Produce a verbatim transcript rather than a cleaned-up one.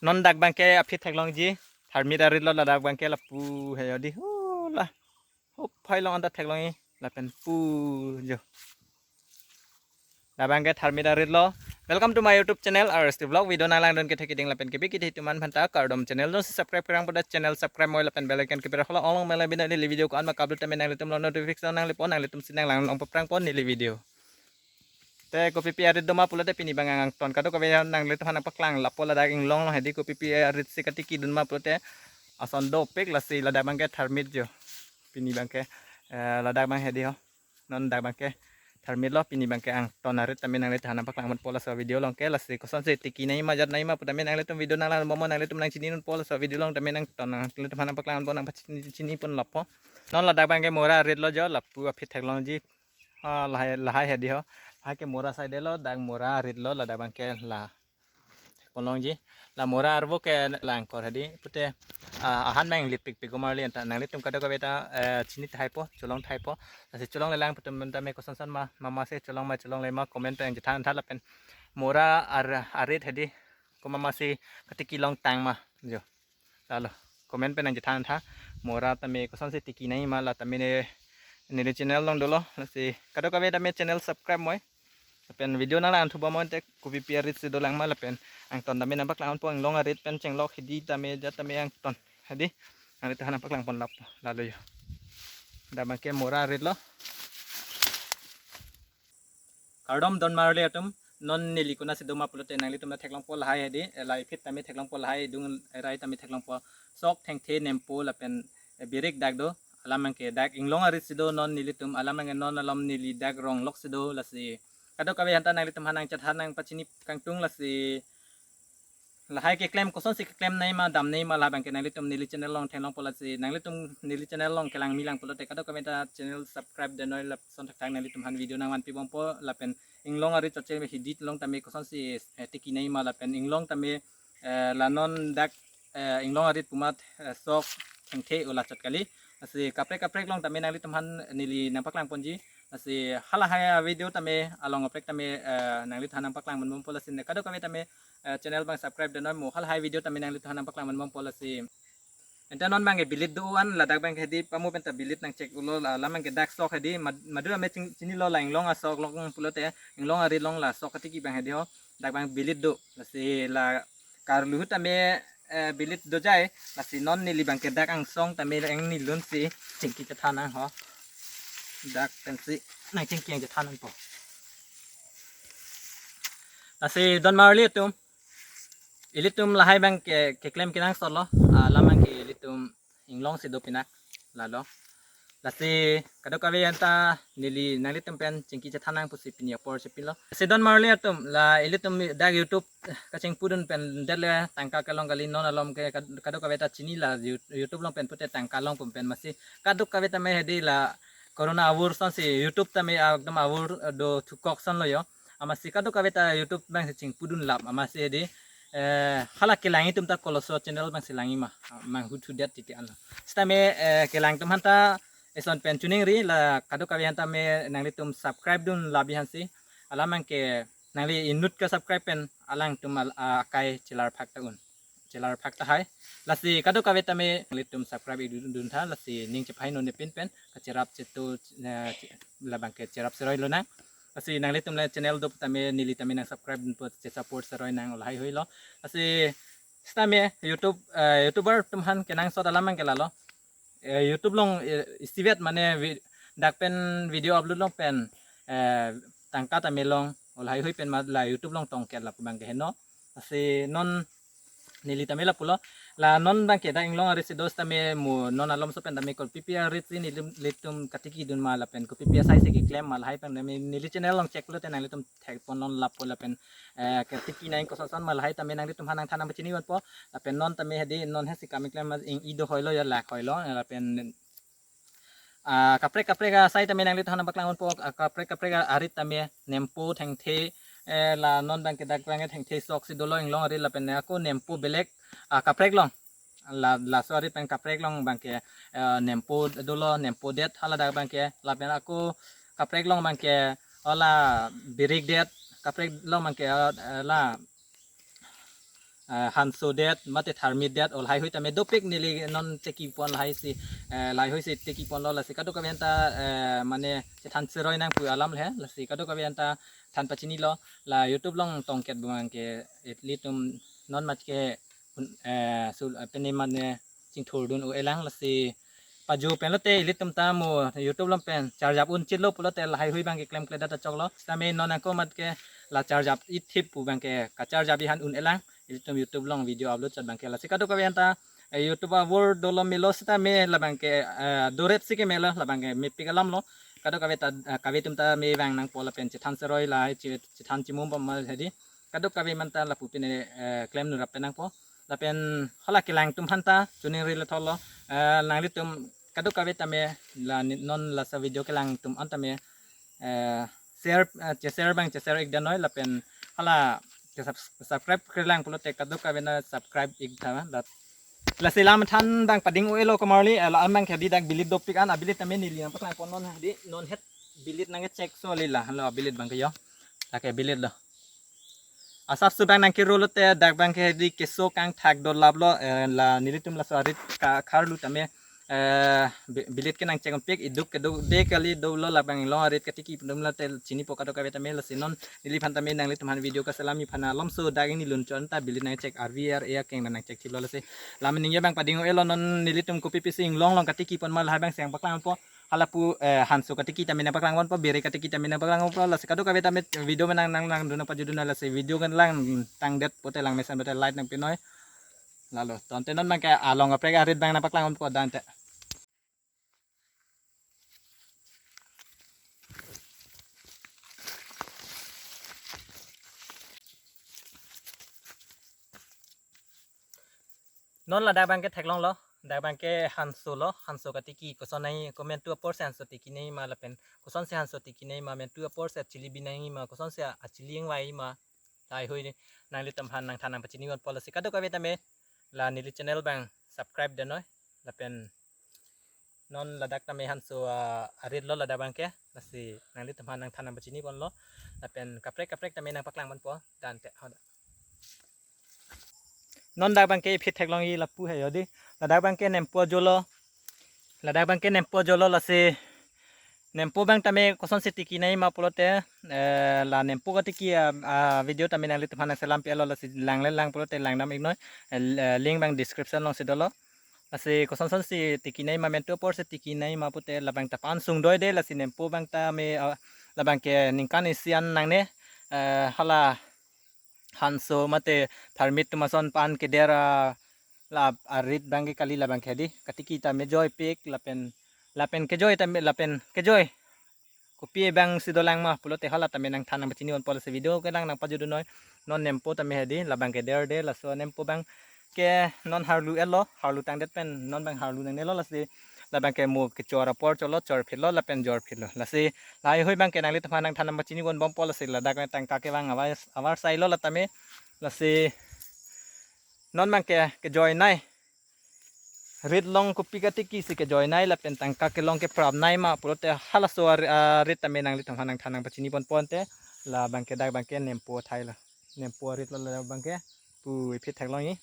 Non dak abangke aphi theklongji, tharmit aritlo ladak abangke lapu he jo dei, hula. Huphai along anta theklongji, lapen pu jo. Dak abangke tharmit aritlo. Welcome to my YouTube channel, R S T Vlog. Video nanglangdun kethe keding lapen kebi kethe atum aphan ta kardom. Channel jongsi subscribe kerang pute channel subscribe moi lapen bell icon kepi ra hula ong long mela bina neli video ko-an ma ka-upload tame nanglitum along notification nangle pon, nanglitum si nanglang long paprang pon neli video. Te kopipi arit doma pulote pini abang angton kadokave nanglitum aphan nangpaklang lapo, ladak Inglong along he dei kopipi arit si katikidun ma pulote ason dopik, lasi ladak abangke tharmit jo. Pini abangke, eh, ladak abang he dei ho. Non dak abangke tharmit lo, pini abangke angton arit tame nanglitum aphan nangpaklang ponpo laso video along ke, lasi kosonsi tiki nangji ma jat nangji ma pu tame nanglitum video nanglang bomnon, nanglitum nangchini ponpo laso video along tame nangton nanglitum aphan nangpaklang pon, nangpachini chini pon lapo. Non ladak abangke mora aritlo jo, lapu aphi theklongji. Ah, lahai, lahai he dei ho. Lahai ke mora side lo, dak mora aritlo, ladak abangke la theklongji. La mora arvo ke la angkor he dei pute, ah, ahan mang lipik pik gomar li anta nanglitum kadokave ta, eh, chini thaipo, cholong thaipo. Lasi cholonglelang pu atum tame koson son ma, mama si cholong ma cholongle ma comment pen nangchethan tha lapen mora ar, arit he dei ko mama si katiki longtang ma jo. Lalo comment pen nangchethan tha, mora tame kosonsi tiki nangji ma, la tame ne, neli channel along dolo, lasi kadokave tame channel subscribe moi. Lapen video nanglang thu bomnon te kopipi arit si dolang ma lapen angton tame nangpaklang ponpo, Inglong arit pen chenglok he dei tame jat tame angton he dei nanglitum aphan nangpaklang pon lapo, lalo jo. Dak abangke mora aritlo. Kardom don marli atum, non neli konatsi doma pulote nanglitum ta theklongpo lahai he dei, eh, lahai aphi tame theklongpo, lahai adung erai tame theklongpo. Sok, thengthe, nempo lapen, eh, birik dak do, alam abangke dak Inglong arit si do non nelitum, alam abangke non alom neli dak Ronglok si do, lasi kadokave aphan ta nanglitum aphan nangchethan nangpachini kangtung, lasi lahai keklem kosonsi keklem nangji ma dam nangji ma, la abangke nanglitum neli channel along theklongpo, lasi nanglitum neli channel along kelang milang pulote kadokave ta channel subscribe dun noi, lapuson thakthak nanglitum aphan video nangvanpi bompo lapen Inglong arit chotche he dei along tame kosonsi, eh, tiki nangji ma lapen Inglong tame, eh, la non dak, eh, Inglong arit pu amat, eh, sok, thengthe ula chot kali. Lasi kaprek kaprek along tame nanglitum aphan neli nangpaklang ponji. Lasi halahai video tame along kaprek tame, eh, nanglitum aphan nangpaklang pon bompo, lasi kadokave tame, eh, channel abang subscribe dun noi, mo halahai video tame nanglitum aphan nangpaklang pon bompo, lasi. Anta non abangke bilit do-an, ladak abangke he dei pamu penta bilit nangchek ulo, la, alam abangke dak sok he dei, mad-, madu tame ching-, chinilo, la Inglong asok long pulote, Inglong arit along la sok katiki abang he dei ho, dak abang bilit do, lasi la karlu ahut tame, eh, bilit dojai, lasi non neli abangke dak angsong tame nangninglun si chingki chethan nang ho. Dak pensi nangchingki nangchethan nangpo. Lasi don marli atum, ilitum lahai abangke keklem kenangsot lo, alam abangke ilitum Inglong si do pinak, lalo. Lasi kadokave aphan ta neli nanglitum pen chingki chethan nang pusi pini apor chepilo. Lasi don marli atum, la ilitum dak YouTube kachingpudun pen det le tangka kelong kali, non alom ke kad-, kadokave ta chini la You-, YouTube along pen pute tangka long pum pen, masi kadokave tame he dei la corona avur asonsi YouTube tame ekdom avur do thukok ason lo jo. Amatsi kadokave ta YouTube abangsi chingpudun lap, amatsi he dei, eh, hala kelang atum ta koloso channel abangsi langji ma, manghu thudet titi anlo. Sitame, eh, kelang atum aphan ta eson pen choningri, la kadokave aphan tame nanglitum subscribe dun lap ji aphansi. Alam abangke nangli inut ka-subscribe pen alangtum al-, a-, akai chelar phak ta un. Chelar phak tahai. Lasi kadokave tame nanglitum subscribe dun, dun tha, lasi ning chephai non nepin pen kacherap chetu, eh, che-, labangke cherap seroi lonang. Lasi nanglitum le channel do tame neli tame nang subscribe dunpo, che-support seroi nang, lahai hoilo. Lasi sitame YouTube, eh, YouTuber atum aphan kenangsot alam abangke lalo. Eh, YouTube along, eh, isivet mane vi-, dak pen video upload long pen, eh, tangka tame long, lahai hui pen ma la YouTube along tongket lapu abangke heno. Lasi non neli tame lapulo. La non abangke dak Inglong arit si do sitame mo non alomso pen tame kopipi arit si neli, nelitum katiki dun ma lapen kopipi asai si keklem ma, lahai pen tame neli channel along check pulote nanglitum thek pon non lapo lapen, eh, katiki nangji koson son ma, lahai tame nanglitum aphan nangthan nangpachini ponpo. Lapen non tame he dei, non he si kam keklem ma ing-i do hoilo, ya lak hoilo, lapen, ah, kaprek kaprek asai tame nanglitum aphan nangpaklang ponpo, ah, kaprek kaprek arit tame nempo, thengthe, eh, la non abangke dak abangke thengthe sok si dolo Inglong arit, lapen ako nempo belek, ah, kaprek long. La, laso arit pen kaprek long abangke, eh, nempo dolo, nempo det, haladak abangke, lapen ako kaprek long abangke, hala birik det, kaprek long abangke, eh, la, eh, hanso det, mate tharmit det, o lahaihui tame dopik neli non teki pon lahai si, eh, lahaihui si teki ponlo lasi kadokave anta, eh, mane chethan cheroi nang pu alam le, lasi kadokave anta than pachinilo, la YouTube along tongket abang ke ilitum non mat ke, eh, sul, eh, pene mane chingthur dun-o-elang lasi paju pen lote ilitum ta mo YouTube along pen charjap un chitlo pulote lahaihui abang ke klemkledet ta choklo. Sitame non ako mat ke la charjap ithip pu abang ke kacharjap ihan un-elang. Ilitum YouTube along video upload chot abang ke lasi kadokave anta, eh, YouTube awor dolo melo sitame labang ke, eh, doret si ke melo labang ke mepik alam lo. Kadokave ta, eh, kave atum ta me vang nangpo lapen chethan cheroi la che-, chethan chimum pama hedi. Kadokave manta lapu pine, eh, klem nurap pen nangpo. Lapen hala kelang atum aphanta chuning ri le tholo. Eh, nanglitum kadokave tame la ni-, non laso video kelang atum an tame, eh, share, eh, che-share abang che-share ik det noi lapen hala ke subs-, subscribe kelang pulote kadokave na subscribe ik tha dat. Lasi lam than abang pading-o-elo komarli, eh, la abang ke hedi dak bilit dopik an, abilit tame neli nangpaklang pon non hedi non het bilit nang check so lila, halo abilit abang ke yo. Lake bilit lo. Asap su abang nang kiro lote dak abang ke hedi keso kangthak dolap lo, eh, la nelitum laso arit ka-, kharlu tame, eh, bi-, bilit ke nang check pik iduk keduk de kali dolo labang long arit katiki pundum lote chinipo kadokave tame lasi non neliphan tame nanglitum aphan video kaselam iphan alomso dak ingni lun chon ta bilit nang check R V R A akeng nang check thiplo lasi. Lam ningje abang pading-o-elo non nelitum kopi pisi inglong long katiki pon ma lahai abang si nangpaklang po. Halapu, eh, hanso katiki tame nangpaklang ponpo, bere katiki tame nangpaklang ponpo, lasi kadokave tame video menang nang nang duna pajuduna lasi video kan lang tangdet pote lang mesen pote like nang pinoi. Lalo, tangte non abang ke along kaprek arit abang nangpaklang ponpo dante. Non ladak abang ke theklonglo, dak abang ke hanso lo, hanso katiki koson nai ko mentu apor si hanso tiki nai ma lapen kosonsi hanso tiki nai ma mentu apor si achili bi nai ma kosonsi achili ingvai ma lahaihui nanglitum aphan nangthan nangpachini ponpo lasi kadokave tame la neli channel abang subscribe det noi lapen non ladak tame hanso, ah, arit lo ladak abang ke lasi nanglitum aphan nangthan nangpachini ponlo lapen kaprek kaprek tame nangpaklang ponpo dante hoda. Non dak abang ke iphi theklongji lapu he hedi. Ladak abang ke nempo jolo. Ladak abang ke nempo jolo lasi nempo abang tame kosonsi tiki nai ma pulote, eh, la nempo katiki a, a video tame nanglitum aphan nangselam pi-etlo lasi lang le lang pulote langdam ik noi. Eh, link abang description alongsi dolo. Lasi kosonsonsi tiki nai ma mentu apor si tiki nai ma pute labang ta pan sungdoi de lasi nempo abang tame, ah, labang ke ningkan isi an nangne, eh, hala hanso mate tharmit atum ason pan keder a la arit abang ke kali labang ke hedi. Katiki tame joipik lapen, lapen kejoi tame lapen kejoi. Kopi abang si dolang ma pulote hala tame nangthan nangpachini ponpo lasi video kelang nangpajudun noi. Non nempo tame hedi labang keder de laso nempo abang ke non harlu-etlo, harlu tangdet pen non abang harlu nangnelo lasi labang ke mo kechor apor cholo chorphitlo lapen jorphitlo. Lasi lahaihui abang ke nanglitum aphan nangthan nangpachini ponbompo lasi ladak tangka kevang avar, avar sailo la tame lasi non abang ke kejoi nai. Rit long kopi katiki si kejoi nai lapen tangka kelong keprap nai ma pulote halaso ar-, arit tame nanglitum aphan nangthan nangpachini ponpo ante labang ke dak abang ke nempo athai lo. Nempo arit lo labang ke pu iphi theklongji.